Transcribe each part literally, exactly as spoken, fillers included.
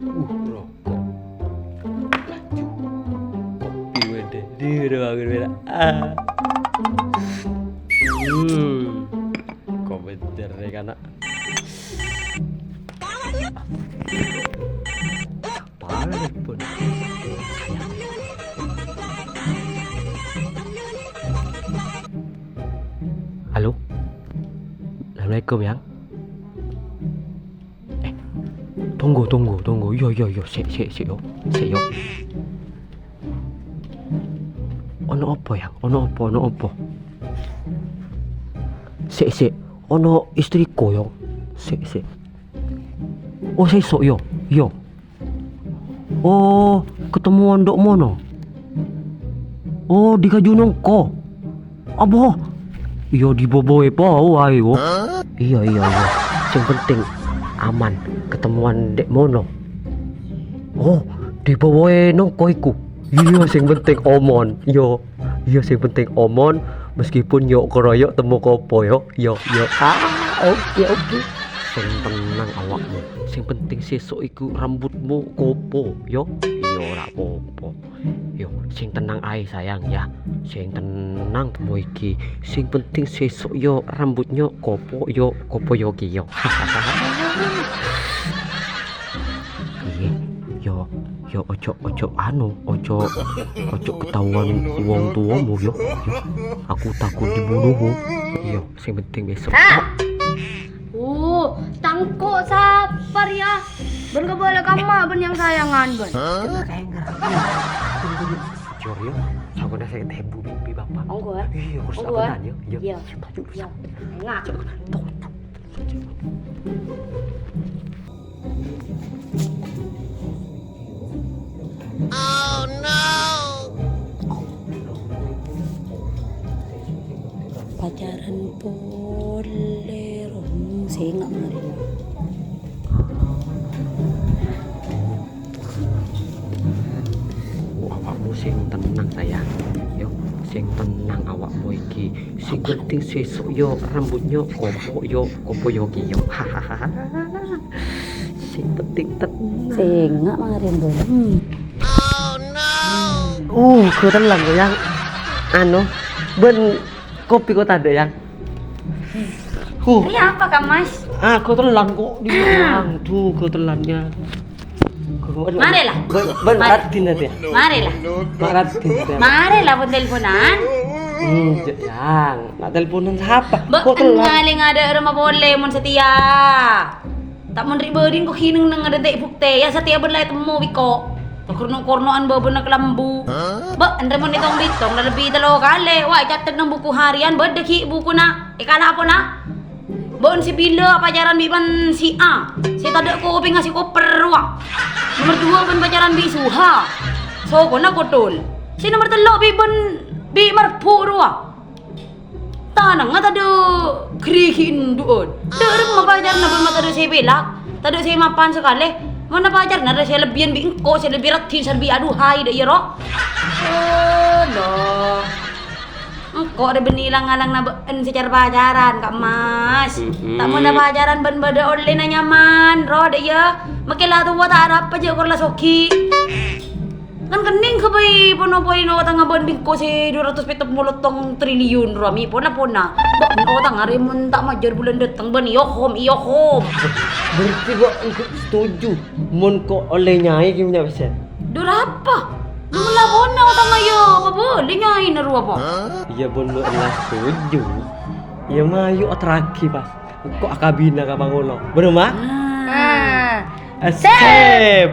Uh, roko'. Laju. Kopi wèdè. Di, di, di, di, di. Ah. Hmm. Kopi terre kana'. Apa nelpon? Halo? Assalamualaikum, Yang. Eh, tunggu, tunggu, tunggu. Yo, yo, yo. Sè', sè', sè', yo. Sè', yo. Ono apa, Yang? Ono apa, ono apa? Sè', sè'. Ono istriku, Yang. Sè', sè'. Oh, sèso', yo. Yo. Oh, ketemuan dâ' mono. Oh, di kaju nongko. Apa? Iyâ, di bâbâ è pao aè, wo. Iyâ, iyâ, iyâ. Sing penting aman, ketemuan dâ' mono. Oh, di bâbâ è nongko iku. Iyâ, sing penting aman. Iyâ. Iyâ, sing penting aman, meskipun nyok keroyok temu kopo, yo. Iyâ, iyâ. Ah, oke, oke. Sing tenang awakmu. Sing penting sèso' iku rambutmu kopo, yo. Iyâ, ora apa-apa. Yo, sing tenang aè, sayang, ya. Sing tenang, temo iki. Sing penting sèso', yo, rambutnya kopo, yo, kopo, yo, ki, yo. Iya, yo, yo, ojo, ojo, anu, ojo, ojo ketahuan wong tuamu, yo. Yo, aku takut dibunuh, yo. Sing penting besok. Ah! Oh, tangko' sapar, ya. Bân kabâlâ kamma bân yang sayangan, bân. Hah? Cor, yo. Sakola saya tebu bi, bi bapak. Onggo, eh? Iya, kursa Onggo, eh? Benan, yo. Yo. Iya. Iya. Enggak. Tuh, tuh. Pacaran polè, roh, sènga' marèna. Oh, awakmu sing tenang, sayang. Yo, sing tenang awakmu iki. Sing penting sèso', yo, rambutnya kopo, yo, kopo, yo, ki, yo. Sing penting tenang. Sènga' marèna, Bun. Hmm. Uh, ghâ' tellang, Yang. Anu, bân kopi kok tadâ', Yang? Huh. Ini apa, Kak Mas? Ah, ghâ' tellang kok, Yang. Duh, ghâ' tellang, Yang. Marilah. Bân, Mari. Raddhin tadi. Marilah. Mak Raddhin tadi. Marilah, pon telponan. Hmm, Cek, Yang. Nak telponan sapa? Mbok ghâ' tellang. Kenal yang ada rumah boleh, mon setia. Ta' mon ri' bâdin ko hineng neng ada dek bukte, ya setia bân la temu wiko. Korno-kornoan bâbâna kelambu. Hah? Bâ, enrè mon ètong-bitong, la lebbi tello kalè. Wa, ècatet neng buku harian, bâdâ ghi' bukuna. Èkala apa, na? Bân si bilâ pacaran bi' bân si A. Si tadâ' kopèngnga si koper, wa. Nomer dua bân pacaran bi' Suha. Sokona kotul. Si nomer tello' bi' bân, bi' Marbu, wa. Tanangnga tadâ' gherighi' indu'ân. Dâ' remma pacarna bân ma' tadâ' sè pèlak, tadâ' sè mapan sakalè. Monna pacarna rè sè lebbiyân bi' engko', sè lebbi raddhin, sè lebbi aduhai, dâ' iyâ, ro? Allah. Engko' rè bânnè lang-ngalangna bâ'en sè car-pacaran, Kak Mas. Mm-mm. Ta' monna pacaran bân bâdâ ollèna nyaman, ro, dâ' iyâ. Makkè la towa ta' arapa jâ' kor la soghi. Kan kenning ka bhâi pono poino otangnga bân bi' engko' sè dua ratus pitung puluh tong triliun rowa mi pona-pona. Bâ' otangnga rè mon ta' majâr bulân dâteng bân iyo hom, iyo hom. Berarti bâ' engko' setuju mon ko' ollè nyaè ghi' punya pèssè? Dâ' rapa? Mon la pona otangnga ya pabâli nyaèna rowa, Pa'. Iyâ, mon bâ' la setuju. Iyâ, mayu aterraghi, pas. Engko' akabina ka pangolo. Bhender, Ma'? Ah. Ah, sip. Sip.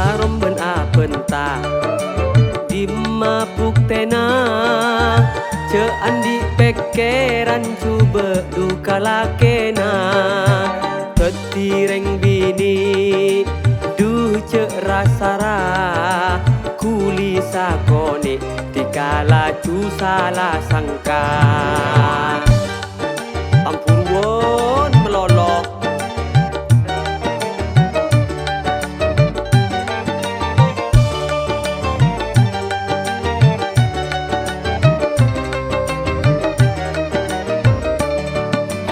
Arom bân abânta. Dimma buktèna? Jhâ' andi' pèkkèran jhubâ' du ka lakèna. Dhâddhi rèng binè', du jhâ' ra-sara, ghuli sakonè', dhika laju sala sangka. Amburuwân malolo.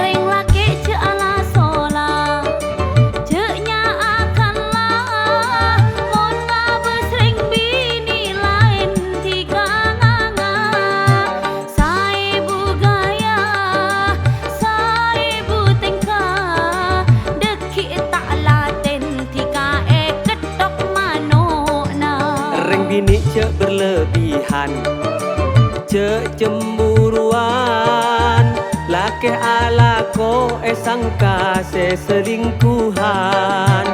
Rèng lakè' jhâ' ala-sola, jhâ' nya'akalla, mon ngabâs rèng binè' laèn dhika nganga. Saèbu gaya, saèbu tèngka, dhâggi' ta' latèn dhika èketthok mano'na. Rèng binè' jhâ' berlebihan, jhâ' cemburuwan, lakè alako èsangka sè selingkuhan.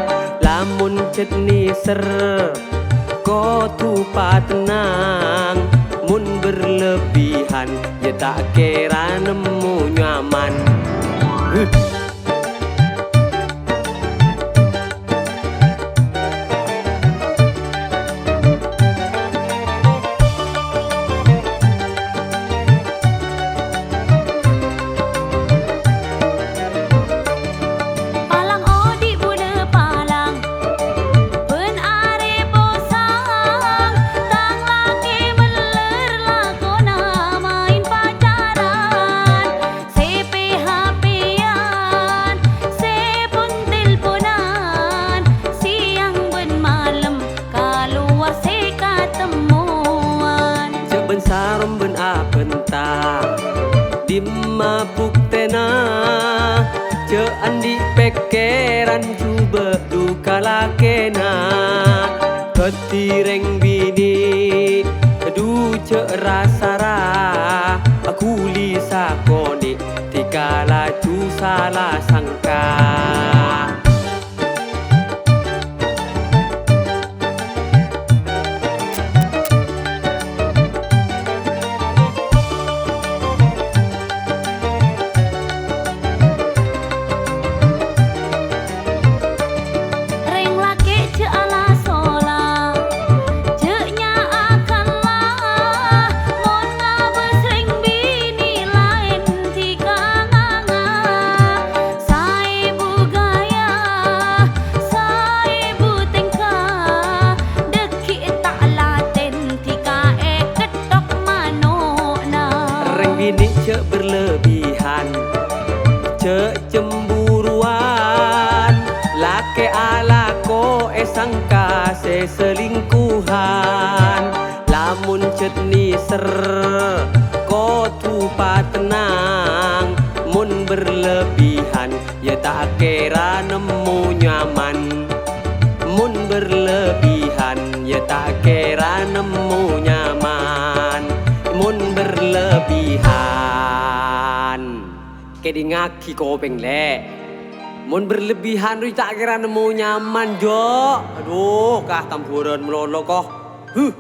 Lamon jhât nèser, kodhu patennang, mon berlebihan, ya ta' kèra nemmo nyaman. Huh. Palang odi' bulâ palang, bân arè posang, tang lakè mèller lakona maèn pacaran. Sè P H P-an, sè pon-telponan, sèyang bân malem kalowar sè katemmowan. Jhâ' bân sarom bân abânta. Dimma buktèna? Jhâ' andi' pèkkèran jhubâ' du ka lakèna. Dhâddhi rèng binè', du jhâ' ra-sara, aghuli sakonè', dhika laju sala sangka. Rèng lakè' jhâ' ala-sola, jhâ' nya'akalla, mon ngabâs rèng binè' laèn dhika nganga. Saèbu gaya, saèbu tèngka, dhâggi' ta' latèn dhika èketthok mano'na. Rèng binè' jhâ' berlebihan, jhâ' cemburuwan, lakè alako èsangka sè selingkuhan. Lamon jhât nèser, kodhu patennang, mon berlebihan, ya ta' kèra nemmo nyaman. Mon berlebihan, ya ta' kèra nemmo nyaman. Mon berlebihan. Kèdingngaghi kopèng, Lè'. Mon berlebihan rowa ta' kèra nemmo nyaman, Jo. Adhu, kah tamburan malolo, koh. Huh.